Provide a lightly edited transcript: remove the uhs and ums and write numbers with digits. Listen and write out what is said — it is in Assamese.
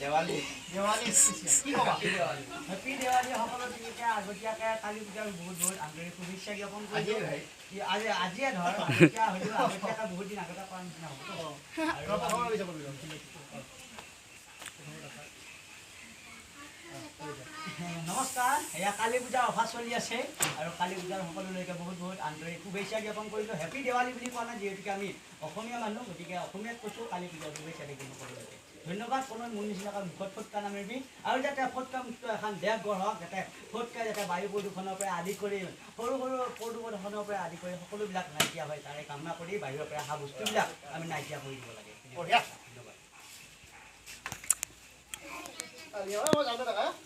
দেৱালী দেৱালী কি ক'বা? হেপী দেৱালী সকলোকে। আগতীয়াকৈ কালী পূজাৰ বহুত বহুত আন্তৰিক শুভেচ্ছা জ্ঞাপন কৰিছোঁ। আজি আজিয়ে ধৰ, এতিয়া হ'লেও আগতীয়াকৈ বহুত দিন আগতে কৰাৰ নিচিনা হ'ব। নমস্কাৰ, এয়া কালী পূজাৰ অফাৰ চলি আছে আৰু কালী পূজাৰ সকলোলৈকে বহুত বহুত আন্তৰিক শুভেচ্ছা জ্ঞাপন কৰিলোঁ। হেপী দেৱালী বুলি কোৱা নাই, যিহেতুকে আমি অসমীয়া মানুহ, গতিকে অসমীয়াত কৈছোঁ, কালী পূজাৰ শুভেচ্ছা থাকিল সকলোলৈকে। ধন্যবাদ। কোনো মোৰ নিচিনাকৈ মুখত ফটকা নামাৰিবি আৰু যাতে ফটকা মুক্ত এখন দেশ গঢ়ক, যাতে ফটকা যাতে বায়ু প্ৰদূষণৰ পৰা আদি কৰি সৰু সৰু প্ৰদূষণৰ পৰা আদি কৰি সকলোবিলাক নাইকিয়া হয়, তাৰে কামনা কৰি বাহিৰৰ পৰা অহা বস্তুবিলাক আমি নাইকিয়া কৰি দিব লাগে। ধন্যবাদ।